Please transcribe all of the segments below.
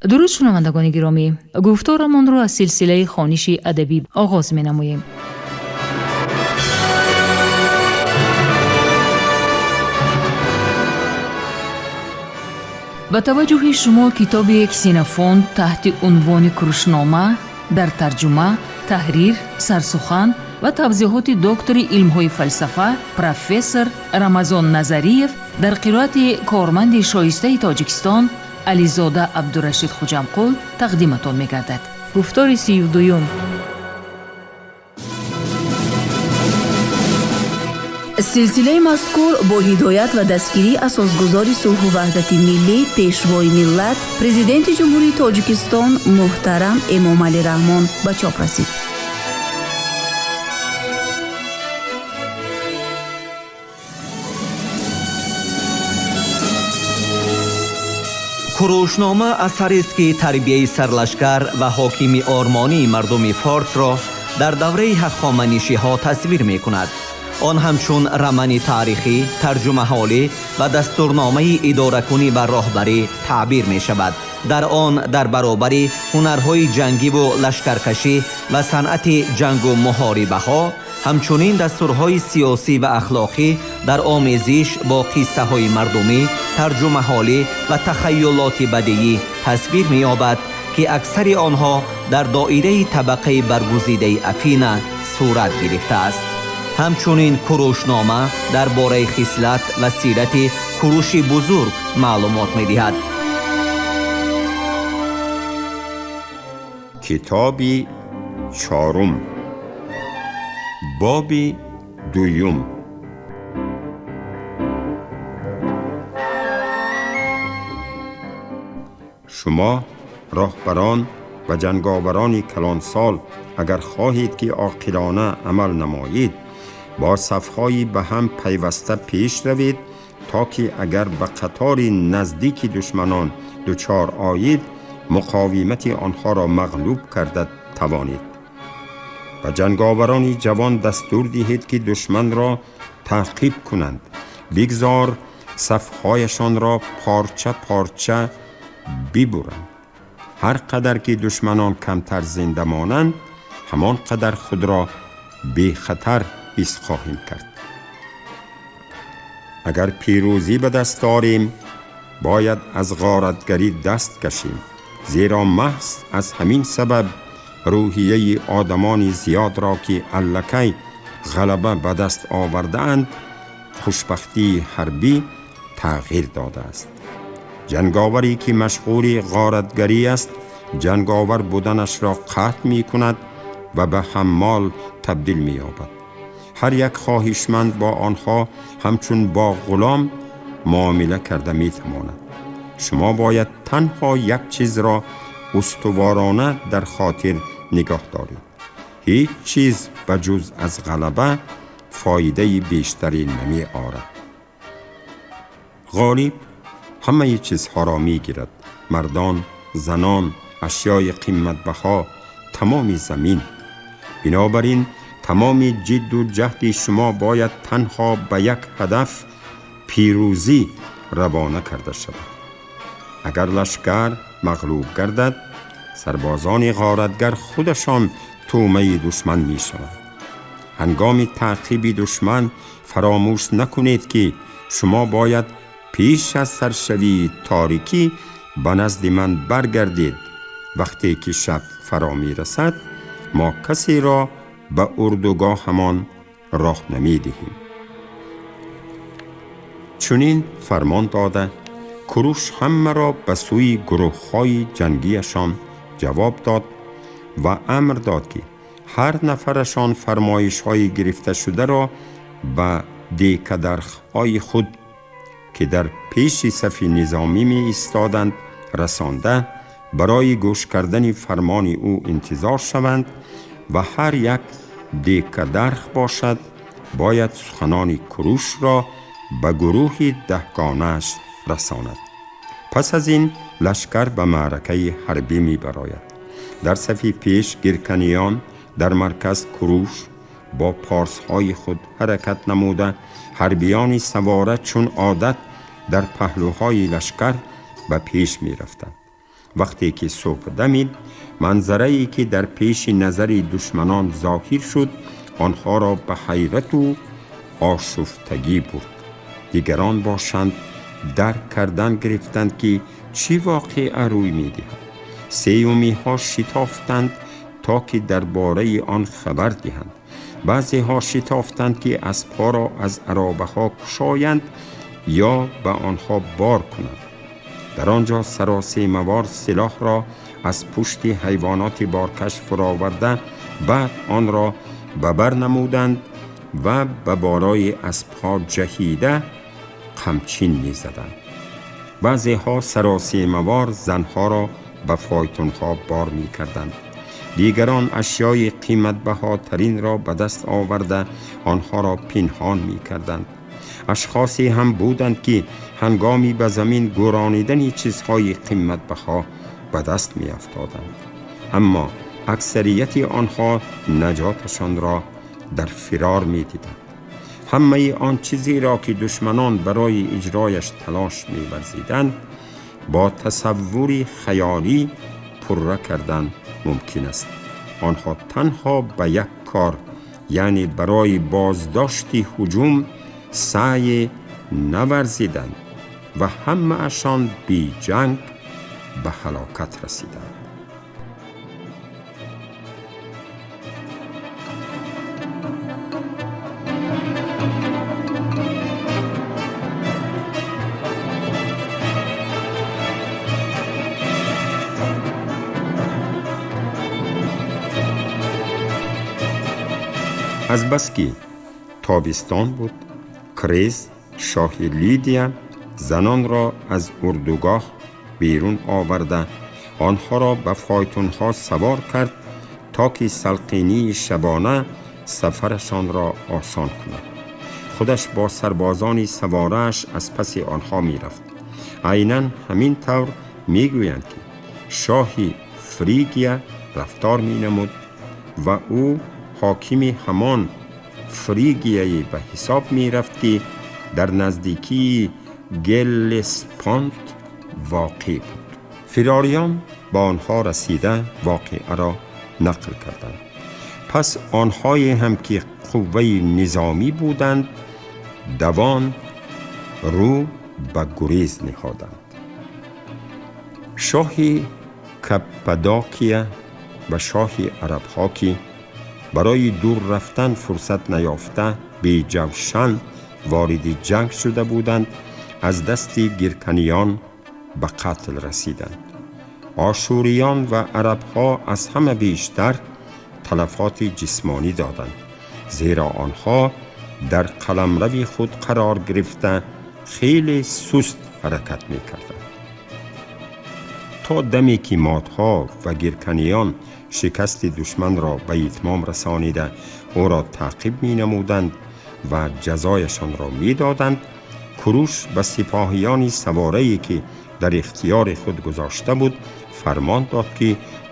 Дуруд, шунавандагони гиромӣ! Гуфторамонро аз силсилаи хониши адабӣ оғоз менамоем. Ба таваҷҷӯҳи шумо китоби Ксенофонт таҳти унвони Курушнома дар тарҷума, таҳрир, сарсухан ва тавзеҳоти доктори илмҳои фалсафа, профессор Рамазон Назариев дар қироати корманди шоистаи Тоҷикистон Ализода Абдурашид Хуҷамқул тақдиматон мегардад. Гуфтори 32-юм. Силсилаи мазкур бо ҳидоят ва дастгирии асосгузори сулҳу ваҳдати миллӣ, Пешвои миллат, Президенти Ҷумҳурии Тоҷикистон муҳтарам Эмомалӣ Раҳмон ба чоп расид. Курушнома асарест, ки тарбияи сарлашкар ва ҳокими ормонии мардуми форсро дар давраи ҳахоманишиҳо тасвир мекунад. Он ҳамчун рамани таърихӣ, тарҷумаҳолӣ ва дастурномаи идоракунӣ ва роҳбарӣ таъбир мешавад. Дар он дар баробари ҳунарҳои ҷангиву лашкаркашӣ ва санъати ҷангу муҳорибаҳо, ҳамчунин дастурҳои сиёсӣ ва ахлоқӣ дар омезиш бо қиссаҳои мардумӣ, тарҷумаҳолӣ ва тахайюлоти бадиӣ тасвир меёбад, ки аксари онҳо дар доираи табақаи баргузидаи Афина сурат гирифтааст. Ҳамчунин Курушнома дар бораи хислат ва сирати Куруши Бузург маълумот медиҳад. Китоби чорум, боби дуюм. Шумо, роҳбарон ва ҷанговарони калонсол, агар хоҳед, ки оқилона амал намоед, бо сафҳои ба ҳам пайваста пеш равед, то ки агар ба қатори наздики душманон дучор оед, муқовимати онҳоро мағлуб карда тавонед. Ба ҷанговарони ҷавон дастур диҳед, ки душманро таъқиб кунанд. Бигзор сафҳояшонро порча порча бибуранд. Ҳар қадар ки душманон камтар зинда монанд, ҳамон қадар худро бехатар ҳис хоҳем кард. Агар пирӯзӣ ба даст орем, бояд аз ғоратгарӣ даст кашем, зеро маҳз аз ҳамин сабаб рӯҳияи одамони зиёдро, ки аллакай ғалаба ба даст овардаанд, хушбахтии ҳарбӣ тағйир додааст. Ҷанговаре ки машғули ғоратгарӣ аст, ҷанговар буданашро қатъ мекунад ва ба ҳаммол табдил меёбад. Ҳар як хоҳишманд бо онҳо ҳамчун бо ғулом муомила карда метавонад. Шумо бояд танҳо як чизро устуворона дар хотир нигоҳ доред: ҳеҷ чиз ба ҷуз аз ғалаба фоидаи бештаре намеорад. Ғолиб ҳамаи чизҳоро мегирад: мардон, занон, ашёи қиматбаҳо, тамоми замин. Бинобар ин тамоми ҷидду ҷаҳди шумо бояд танҳо ба як ҳадаф, пирӯзӣ, равона карда шавад. Агар лашкар мағлуб гардад, сарбозони ғоратгар худашон тӯъмаи душман мешаванд. Ҳангоми таъқиби душман фаромӯш накунед, ки шумо бояд пеш аз саршавии торикӣ ба назди ман баргардед. Вақте ки шаб фаро мерасад, мо касеро ба урдугоҳамон роҳ намедиҳем. Чунин фармон дода, Куруш ҳамаро ба сӯи гурӯҳҳои ҷангиашон ҷавоб дод ва амр дод, ки ҳар нафарашон фармоишҳои гирифташударо ба декадархҳои худ, ки дар пеши сафи низомӣ меистоданд, расонда, барои гӯш кардани фармони ӯ интизор шаванд ва ҳар як декадарх бошад, бояд суханони Курушро ба гурӯҳи даҳгонааш расонад. Пас аз ин лашкар ба маъракаи ҳарбӣ мебарояд. Дар сафи пеш гирканиён, дар марказ Куруш бо порсҳои худ ҳаракат намуда, ҳарбиёни савора чун одат дар паҳлӯҳои лашкар ба пеш мерафтанд. вақте ки субҳ дамид, манзарае ки дар пеши назари душманон зоҳир шуд, онҳоро ба ҳайрату ошуфтагӣ бурд. Дигарон бошанд, дарк кардан гирифтанд, ки чӣ воқеа рӯй медиҳад. Сеюмиҳо шитофтанд, то ки дар бораи он хабар диҳанд. Баъзеҳо шитофтанд, ки аспҳоро аз аробаҳо кушоянд ё ба онҳо бор кунанд. Дар он ҷо саросемавор силоҳро аз пушти ҳайвоноти боркаш фуроварда, баъд онро ба бар намуданд ва ба болои аспҳо ҷаҳида қамчин мезаданд. Баъзеҳо саросемавор занҳоро ба фойтунҳо бор мекарданд. Дигарон ашёи қиматбаҳотаринро ба даст оварда, онҳоро пинҳон мекарданд. Ашхосе ҳам буданд, ки ҳангоми ба замин гӯронидани чизҳои қиматбаҳо ба даст меафтоданд. Аммо аксарияти онҳо наҷоташонро дар фирор медиданд. Ҳамаи он чизеро, ки душманон барои иҷрояш талош меварзиданд, бо тасаввури хаёлӣ пурра кардан мумкин аст. Онҳо танҳо ба як кор, яъне барои боздошти ҳуҷум, саъй наварзиданд ва ҳамаашон беҷанг ба ҳалокат расиданд. Азбаски тобистон буд, Крез, шоҳи Лидия, занонро аз урдугоҳ берун оварда, онҳоро ба фойтунҳо савор кард, то ки салқинии шабона сафарашонро осон кунад. Худаш бо сарбозони саворааш аз паси онҳо мерафт. Айнан ҳамин тавр мегӯянд, ки шоҳи Фригия рафтор менамуд ва ӯ ҳокими ҳамон Фригияе ба ҳисоб мерафт, ки дар наздикии Геллеспонт воқеъ буд. Фирориён ба онҳо расида, воқеаро нақл карданд. Пас онҳое ҳам, ки қувваи низомӣ буданд, давон рӯ ба гурез ниҳоданд. Шоҳи Каппадокия ва шоҳи арабҳо, ки барои дур рафтан фурсат наёфта, беҷавшан вориди ҷанг шуда буданд, аз дасти гирканиён ба қатл расиданд. Ошӯриён ва арабҳо аз ҳама бештар талафоти ҷисмонӣ доданд, зеро онҳо дар қаламрави худ қарор гирифта, хеле суст ҳаракат мекарданд. То даме ки модҳо ва гирканиён шикасти душманро ба итмом расонида, ӯро таъқиб менамуданд ва ҷазояшонро медоданд, Куруш ба сипоҳиёни саворае, ки дар ихтиёри худ гузошта буд, фармон дод, ки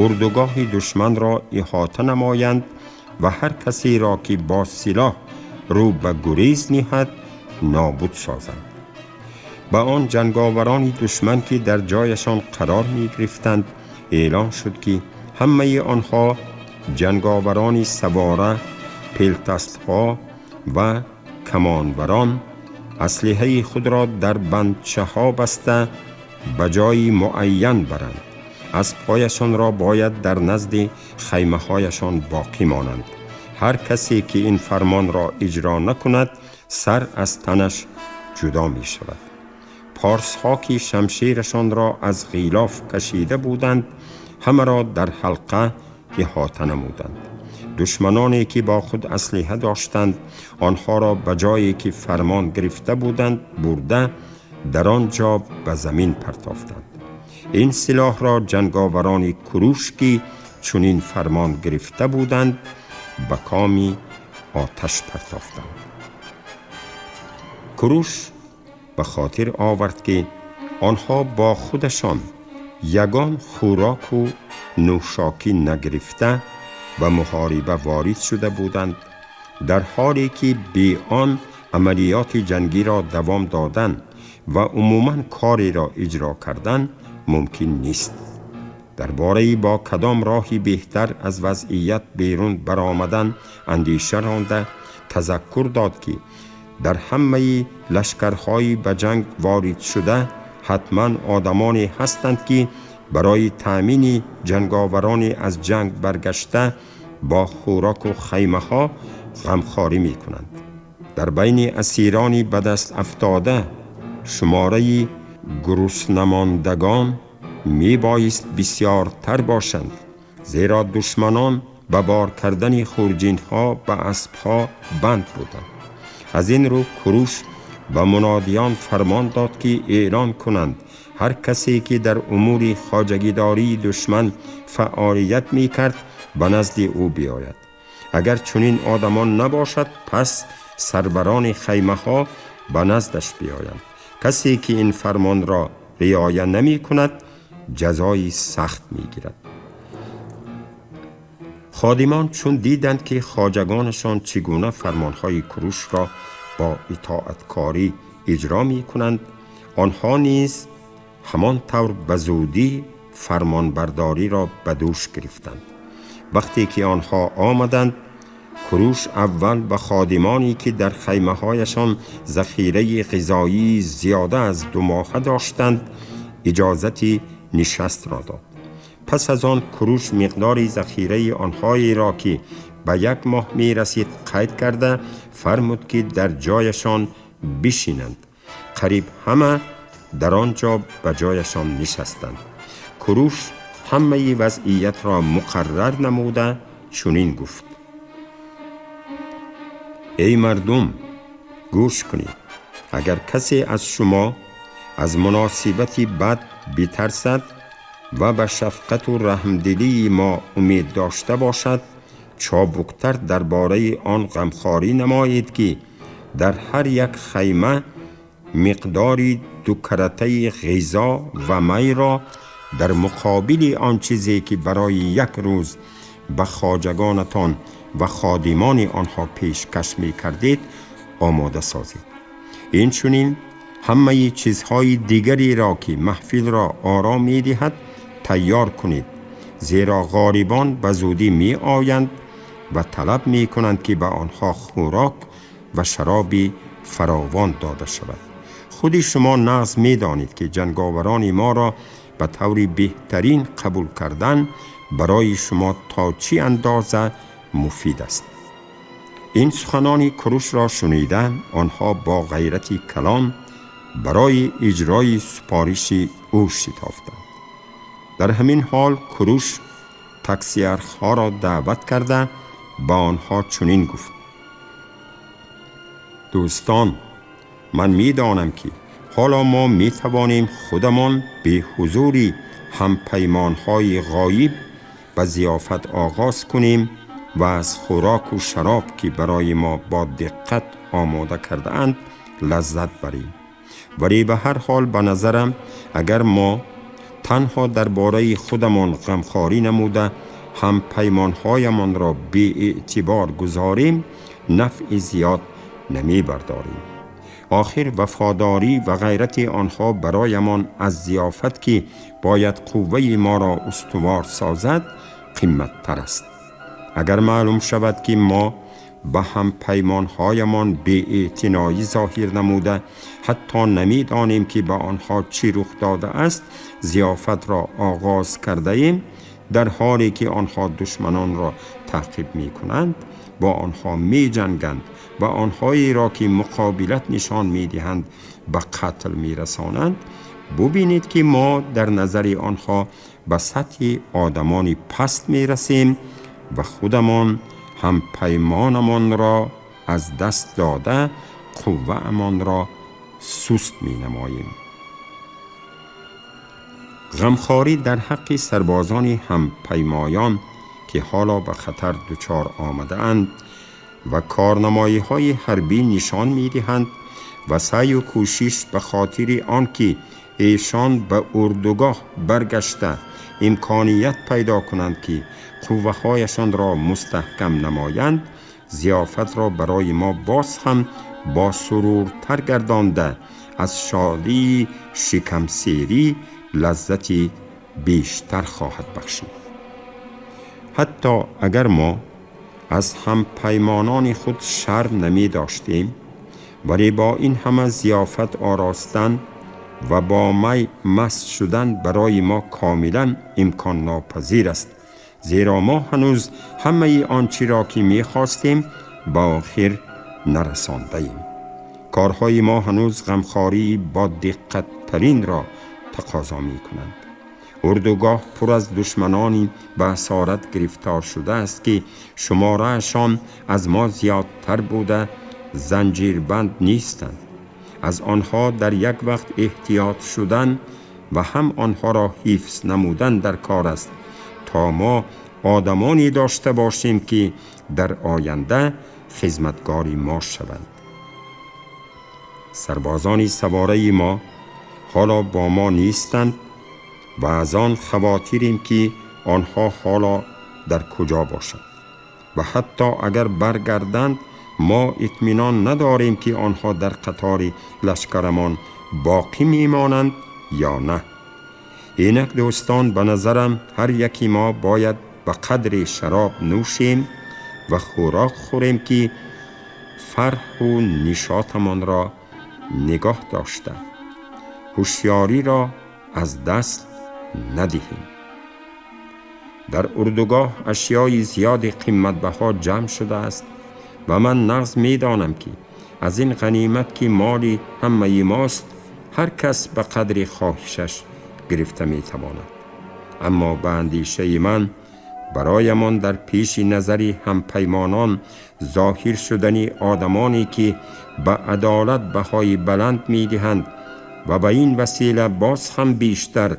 урдугоҳи душманро иҳота намоянд ва ҳар касеро, ки бо силоҳ рӯ ба гурез ниҳад, нобуд созанд. Ба он ҷанговарони душман, ки дар ҷояшон қарор мегирифтанд, эълон шуд, ки ҳамаи онҳо ҷанговарони савора, пелтастҳо ва камонварон аслиҳаи худро дар бандчаҳо баста, ба ҷои муайян баранд. Аспҳояшонро бояд дар назди хаймаҳояшон боқӣ монанд. Ҳар касе, ки ин фармонро иҷро накунад, сар аз танаш ҷудо мешавад. Порсҳо, ки шамшерашонро аз ғилоф кашида буданд, ҳамаро дар ҳалқа иҳота намуданд. Душманоне, ки бо худ аслиҳа доштанд, онҳоро ба ҷое, ки фармон гирифта буданд, бурда, дар он ҷо ба замин партофтанд. Ин силоҳро ҷанговарони Куруш, ки чунин фармон гирифта буданд, ба коми оташ партофтанд. Куруш ба хотир овард, ки онҳо бо худашон ягон хӯроку нӯшокӣ нагирифта ба муҳориба ворид шуда буданд, дар ҳоле ки бе он амалиёти ҷангиро давом додан ва умуман кореро иҷро кардан мумкин нест. Дар бораи бо кадом роҳи беҳтар аз вазъият берун баромадан андеша ронда, тазаккур дод, ки дар ҳамаи лашкарҳои ба ҷанг воридшуда ҳатман одамоне ҳастанд, ки барои таъмини ҷанговарони аз ҷанг баргашта бо хӯроку хаймаҳо ғамхорӣ мекунанд. Дар байни асирони ба даст афтода шумораи гуруснамондагон мебоист бисёртар бошанд, зеро душманон ба бор кардани хурҷинҳо ба аспҳо банд буданд. Аз ин рӯ Куруш ба мунодиён фармон дод, ки эълон кунанд: ҳар касе ки дар умури хоҷагидории душман фаъолият мекард, ба назди ӯ биёяд. Агар чунин одамон набошад, пас сарбарони хаймаҳо ба наздаш биёянд. Касе ки ин фармонро риоя намекунад, ҷазои сахт мегирад. Ходимон чун диданд, ки хоҷагонашон чӣ гуна фармонҳои Курушро бо итоаткорӣ иҷро мекунанд, онҳо низ ҳамон тавр ба зудӣ фармонбардориро ба дӯш гирифтанд. Вақте ки онҳо омаданд, Куруш аввал ба ходимоне ки дар хаймаҳояшон захираи ғизоии зиёда аз 2 моҳа доштанд, иҷозати нишастро дод. Пас аз он Куруш миқдори захираи онҳоеро, ки ба як моҳ мерасид, қайд карда фармуд, ки дар ҷояшон бишинанд. Қариб ҳама дар он ҷо ба ҷояшон нишастанд. Куруш ҳамаи вазъиятро муқаррар намуда, чунин гуфт: «Эй мардум, гӯш кунед! Агар касе аз шумо аз муносибати бад битарсад ва ба шафқату раҳмдилии мо умед дошта бошад, чобуктар дар бораи он ғамхорӣ намоед, ки дар ҳар як хайма миқдори дукаратаи ғизо ва майро дар муқобили он чизе ки барои як рӯз ба хоҷагонатон ва ходимони онҳо пешкаш мекардед, омода созед. Инчунин ҳамаи чизҳои дигареро, ки маҳфилро ором медиҳад, тайёр кунед, зеро ғорибон ба зудӣ меоянд ва талаб мекунанд, ки ба онҳо хӯрок ва шароби фаровон дода шавад. Худи шумо нағз медонед, ки ҷанговарони моро ба таври беҳтарин қабул кардан барои шумо то чӣ андоза муфид аст». Ин суханони Курушро шунида, онҳо бо ғайрати калон барои иҷрои супориши ӯ шитофтанд. Дар ҳамин ҳол Куруш таксиархҳоро даъват карда, ба онҳо чунин гуфт: «Дӯстон, ман медонам, ки ҳоло мо метавонем худамон бе ҳузури ҳампаймонҳои ғоиб ба зиёфат оғоз кунем ва аз хӯроку шароб, ки барои мо бо диққат омода кардаанд, лаззат барем. Вале ба ҳар ҳол, ба назарам, агар мо танҳо дар бораи худамон ғамхорӣ намуда, ҳампаймонҳоямонро беэътибор гузорем, нафъи зиёд намебардорем. Охир вафодорӣ ва ғайрати онҳо бароямон аз зиёфат, ки бояд қувваи моро устувор созад, қиматтар аст. Агар маълум шавад, ки мо ба ҳампаймонҳоямон беэътиноӣ зоҳир намуда, ҳатто намедонем, ки ба онҳо чӣ рух додааст, зиёфатро оғоз кардаем, дар ҳоле ки онҳо душманонро таъқиб мекунанд, бо онҳо меҷанганд ва онҳоеро, ки муқобилат нишон медиҳанд, ба қатл мерасонанд, бубинед, ки мо дар назари онҳо ба сатҳи одамони паст мерасем ва худамон ҳампаймонамонро аз даст дода, қувваамонро суст менамоем». Ғамхорӣ дар ҳаққи сарбозони ҳампаймоён, ки ҳоло ба хатар дучор омадаанд ва корнамоиҳои ҳарбӣ нишон медиҳанд, ва саъю кӯшиш ба хотири он ки эшон ба урдугоҳ баргашта имконият пайдо кунанд, ки қувваҳояшонро мустаҳкам намоянд, зиёфатро барои мо боз ҳам босуруртар гардонда, аз шодии шикамсерӣ лаззати بیشتر خواهد بخشید. حتی اگر ما از هم پیمانان خود شرم نمی داشتیم، ولی با این همه ضیافت آراستن و با می مست شدن برای ما کاملا امکان ناپذیر است، زیرا ما هنوز همه آنچه را که می خواستیم با آخر نرسانده ایم. کارهای ما هنوز غمخواری با دقت ترین را تقاضا می کنند. اردوگاه پر از دشمنانی به اسارت گرفتار شده است که شماره‌شان از ما زیادتر بوده، زنجیربند نیستند. از آنها در یک وقت احتیاط شدن و هم آنها را حفظ نمودن در کار است تا ما آدمانی داشته باشیم که در آینده خدمتگاری ما شوند. سربازان سواره ما حالا با ما نیستند و از آن خواطریم که آنها حالا در کجا باشند و حتی اگر برگردند ما اطمینان نداریم که آنها در قطار لشکرمان باقی میمانند یا نه. اینک دوستان، به نظرم هر یکی ما باید به قدر شراب نوشیم و خوراک خوریم که فرح و نشاطمان را نگاه داشته هوشیاری را از دست ندهیم. در اردوگاه اشیای زیاد قیمت بها جمع شده است و من نغز می دانم که از این غنیمت که مال همه ماست هر کس به قدر خواهشش گرفته می تواند. اما به اندیشه من برایمان در پیش نظر همپیمانان ظاهر شدن آدمانی که به عدالت بهای بلند می دهند و به این وسیله باز هم بیشتر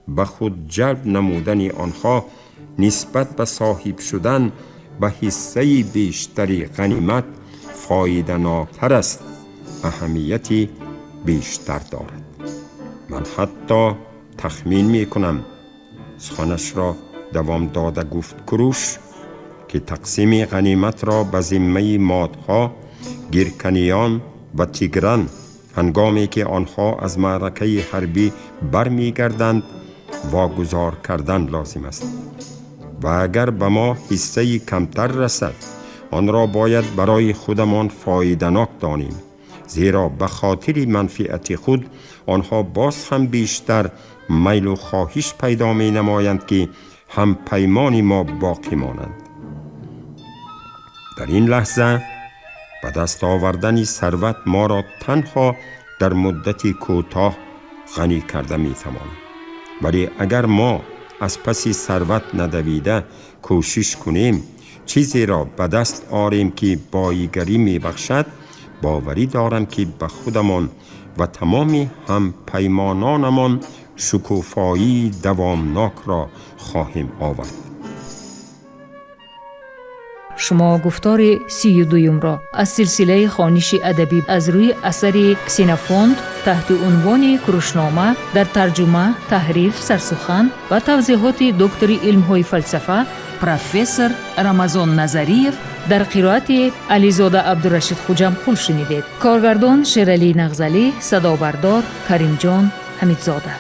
به خود جلب نمودن آنها نسبت به صاحب شدن به حصه بیشتری غنیمت فایده ناکتر است، اهمیتی بیشتر دارد. من حتی تخمین می کنم، سخنش را دوام داده گفت کروش، که تقسیم غنیمت را به ذمه مادها، گیرکنیان و تیگران هنگامی که آنها از معرکه حربی برمیگردند واگذار کردن لازم است و اگر به ما حصه کمتر رسد آن را باید برای خودمان فایده‌ناک دانیم، زیرا به خاطر منفعت خود آنها باز هم بیشتر میل و خواهش پیدا می نمایند که هم پیمان ما باقی مانند. در این لحظه به دست آوردن ثروت ما را تنها در مدت کوتاه غنی کرده می تواند. ولی اگر ما از پس ثروت ندویده کوشش کنیم چیزی را به دست آریم که بایگری می بخشد، باوری دارم که به خودمان و تمام هم پیمانانمان شکوفایی دوامناک را خواهیم آورد. Шумо гуфтори 32-юмро аз силсилаи хониши адабӣ аз рӯи асари Ксенофонт таҳти унвони Курушнома дар тарҷума, таҳрир, сарсухан ва тавзеҳоти доктори илмҳои фалсафа профессор Рамазон Назариев дар қироати Ализода Абдурашид Хуҷамқул шунидед. Коргардон Шералӣ Нағзалӣ, садобардор Каримҷон Ҳамидзода.